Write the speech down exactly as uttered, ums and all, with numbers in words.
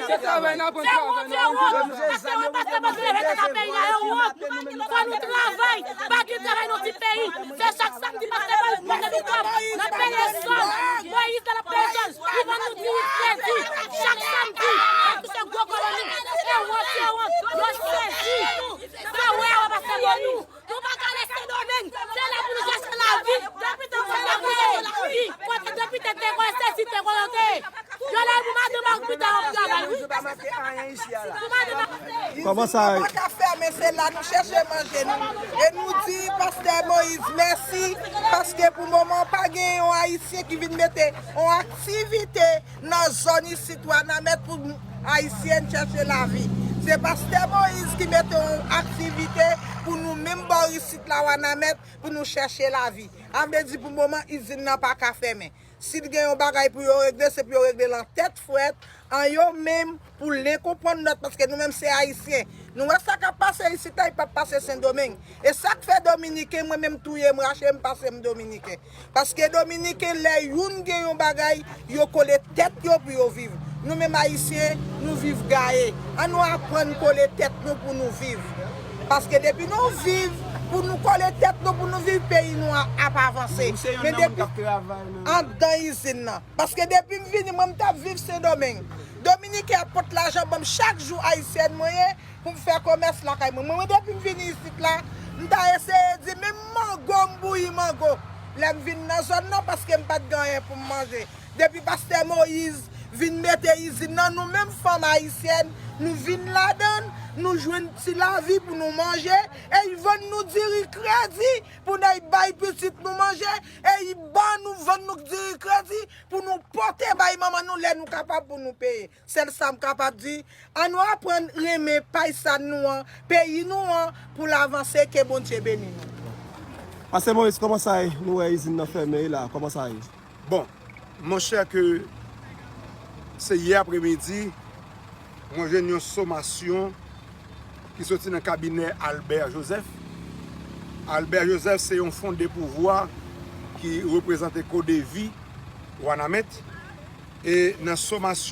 Se travay n ap pran, travay n ap pran. Fò nou travay, pa gen travay nan ti peyi. Se chak samdi pastè Moyiz pote nou kòb nan peye sòl. Moyiz la ap peye sòl. Li ban nou diviz kredi chak samdi. Ap touche gwo koloni. E wont, e wont. Yo sezi. Sa wè a pastè Moyiz. Nou pa ka ale Sendomeng. Se la pou nou chache lavi. Depite te konn la pou chache lavi. Kote depite te konn sezi te konn te. Yo la pou madanm ak pita yo travay wi. Pou madanm ak Kòman sa? Nou pa ka fèmen, se la nou chèche manje nou. E nou di pastè Moyiz mèsi, paske pou moman pa gen yon Ayisyen ki vin mete yon aktivite nan zòn isit Wanament pou Ayisyen chèche lavi. Se pastè Moyiz ki mete yon aktivite pou nou menm bò isit la Wanament pou nou chèche lavi. A vle di pou moman izin nan pa ka fèmen. Si t gen yon bagay pou yo regle, se pou yo regle l an tèt frèt, an yo menm, pou l enkonprann lòt, paske nou menm se Ayisyen. Nou wè sa k ap pase isit la, li p ap pase Sendomeng. E sa k fè Dominiken, mwen menm touye m, rache m, pase m Dominiken. Paske Dominiken, lè youn gen yon bagay, yo kole tèt yo pou yo viv. Nou menm Ayisyen, nou viv gaye. An nou aprann kole tèt nou pou nou viv. Paske depi nou viv, pou nou kole tèt nou, pou nou viv, peyi nou a- ap avanse. Men depi andan izin nan. Paske depi m vini, mwen m t ap viv Sendomeng. Dominiken ap pot lajan ban m chak jou, Ayisyèn mwen ye, pou m fè komès lakay mwen. Mwen, mwen depi m vini isit la, m ta eseye di, menm mango, m bouyi mango. Lè m vin nan zòn nan, paske m pa t gen anyen pou m manje. Depi pastè Moyiz vin mete izin nan, nou menm fanm ayisyèn, nou vin ladan l, nou jwenn ti lavi pou nou manje, e y vann nou diri kredi pou n al bay pitit nou manje, e y ban nou, vann nou diri kredi pou nou pote bay manman nou lè nou kapab pou nou peye. Sèl sa m kapab di, an nou aprann renmen paysann nou an, peyi nou an, pou l avanse, ke Bondye beni nou. Pastè Moyiz, kòman sa ye? Nou wè izin nan fèmen la, kòman sa ye? Bon, monchè, ke se yè apremidi, mwen jwenn yon somasyon ki soti nan kabinè Albert Joseph. Albert Joseph se yon fonde pouvwa ki reprezante Kodevi Wanament. E nan somasyon